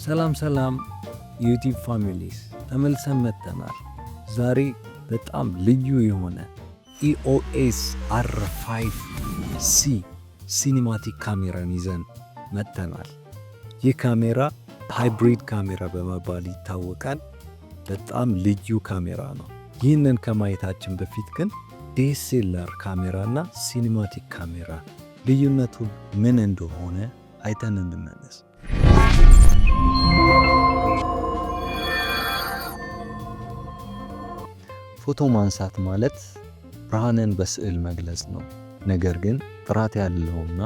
ሰላም ሰላም YouTube families፣ ተመልሰን መጥተናል። ዛሬ በጣም ልዩ የሆነ EOS R5C cinematic ካሜራን ይዘን መጥተናል። ይህ ካሜራ hybrid ካሜራ በመባል ይታወቃል። በጣም ልዩ ካሜራ ነው። ይህንን ከማየታችን በፊት ግን DSLR ካሜራ እና cinematic ካሜራ ልዩነቱ ምን እንደሆነ አይተን እንመለስ። ፎቶ ማንሳት ማለት ብርሃንን በስዕል መግለጽ ነው። ነገር ግን ጥራት ያለውና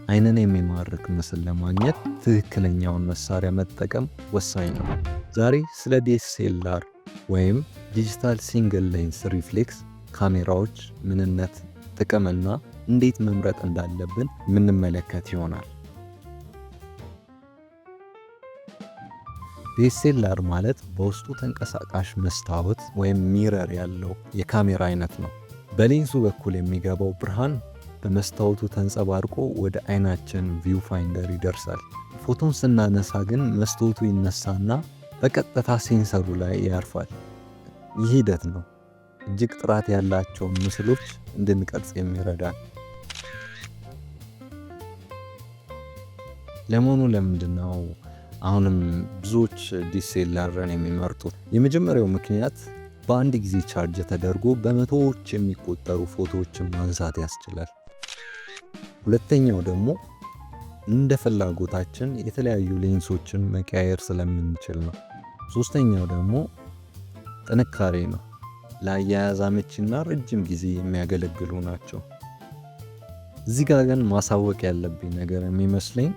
አይንን የሚማርክ ምስል ለማግኘት ትክክለኛውን መሳሪያ መጠቀም ወሳኝ ነው። ዛሬ ስለ DSLR ወይም digital single lens reflex ካሜራዎች ምንነት፣ ጥቅምና እንዴት መምረጥ እንዳለብን የምንመለከት ይሆናል። DSLR ማለት በውስጡ ተንቀሳቃሽ መስታወት ወይም mirror ያለው የካሜራ አይነት ነው። በሌንሱ በኩል የሚገባው ብርሃን በመስታወቱ ተንጸባርቆ ወደ አይናችን viewfinder ይደርሳል። ፎቶን ስናነሳ ግን መስታወቱ ይነሳና በቀጥታ sensor ኡ ላይ ያርፋል። ይህ ሂደት ነው እጅግ ጥራት ያላቸውን ምስሎች እንድንቀርጽ የሚረዳን። ለመሆኑ ለምንድን ነው አሁንም ብዙዎች DSLR ን የሚመርጡት? የመጀመሪያው ምክንያት በአንድ ጊዜ ቻርጅ ተደርጎ በመቶዎች የሚቆጠሩ ፎቶዎችን ማንሳት ያስችላል። ሁለተኛው ደግሞ እንደ ፍላጎታችን የተለያዩ ሌንሶችን መቀያየር ስለምንችል ነው። ሶስተኛው ደግሞ ጥንካሬ ነው። ለአያያዝ አመቺና ረጅም ጊዜ የሚያገለግሉ ናቸው። እዚህ ጋር ግን ማሳወቅ ያለብኝ ነገር የሚመስለኝ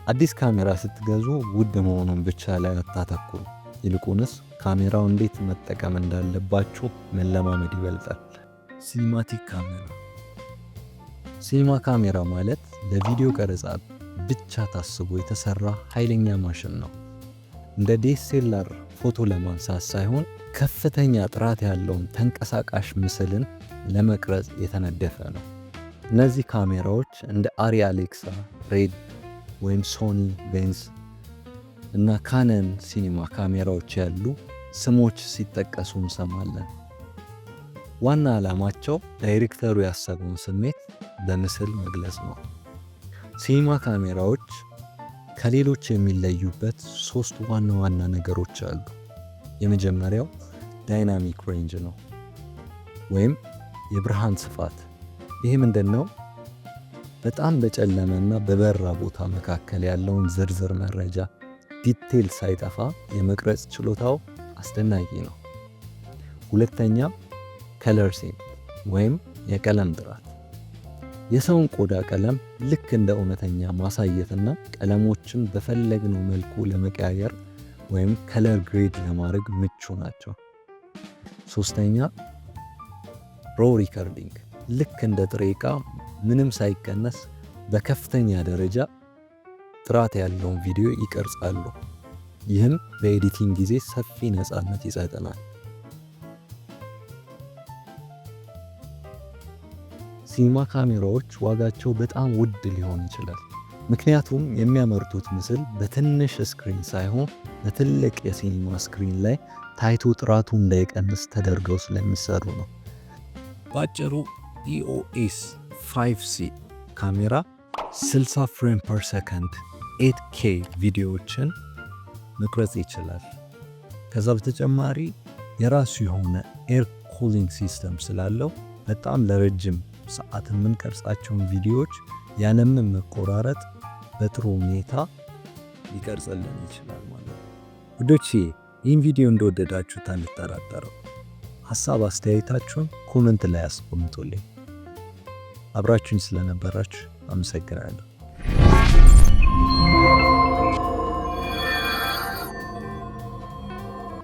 አዲስ ካሜራ ስትገዙ ውድ መሆኑን ብቻ ላይ አታተኩሩ። ይልቁንስ ካሜራው እንዴት መጠቀም እንዳለባችሁ መለማመድ ይበልጣል። Cinematic ካሜራ። ሲኒማ ካሜራ ማለት ለቪዲዮ ቀረጻ ብቻ ታስቦ የተሰራ ኃይለኛ ማሽን ነው። እንደ DSLR ፎቶ ለማንሳት ሳይሆን ከፍተኛ ጥራት ያለውን ተንቀሳቃሽ ምስልን ለመቅረጽ የተነደፈ ነው። እነዚህ ካሜራዎች እንደ ARRI Alexa፣ RED ወይም Sony Venice እና Canon ሲኒማ ካሜራዎች ያሉ ስሞች ሲጠቀሱ እንሰማለን። ዋና ዓላማቸው ዳይሬክተሩ ያሰበውን ስሜት በምስል መግለጽ ነው። ሲኒማ ካሜራዎች ከሌሎች የሚለዩበት ሶስት ዋና ዋና ነገሮች አሉ። የመጀመሪያው dynamic range ነው ወይም የብርሃን ስፋት። ይህ ምንድን ነው? በጣም በጨለመና በበራ ቦታ መካከል ያለውን ዝርዝር መረጃ detail ሳይጠፋ የመቅረጽ ችሎታው አስደናቂ ነው። ሁለተኛ color sense ወይም የቀለም ጥራት። የሰውን ቆዳ ቀለም ልክ እንደ እውነተኛ ማሳየትና ቀለሞችን በፈለግነው መልኩ ለመቀያየር ወይም color grade ለማድረግ ምቹ ናቸው። ሶስተኛ raw recording፣ ልክ እንደ ጥሬ ዕቃ ምንም ሳይቀነስ በከፍተኛ ደረጃ ጥራት ያለውን ቪዲዮ ይቀርጻሉ። ይህም በ editing ጊዜ ሰፊ ነፃነት ይሰጠናል። ሲኒማ ካሜራዎች ዋጋቸው በጣም ውድ ሊሆን ይችላል። ምክንያቱም የሚያመርቱት ምስል በትንሽ screen ሳይሆን በትልቅ የሲኒማ screen ላይ ታይቶ ጥራቱ እንዳይቀንስ ተደርገው ስለሚሰሩ ነው። በአጭሩ EOS 5C ካሜራ 60 frame per second 8K ቪዲዮዎችን መቅረጽ ይችላል። ከዛ በተጨማሪ የራሱ የሆነ air cooling system ስላለው በጣም ለረጅም ሰዓት የምንቀርጻቸውን ቪዲዮዎች ያለምንም መቆራረጥ በጥሩ ሁኔታ ሊቀርጽልን ይችላል ማለት ነው። ውዶቼ፣ ይህን ቪዲዮ እንደወደዳችሁት አልጠራጠርም። ሀሳብ አስተያየታችሁን comment ላይ አስቀምጡልኝ። አብራችሁኝ ስለነበራችሁ አመሰግናለሁ።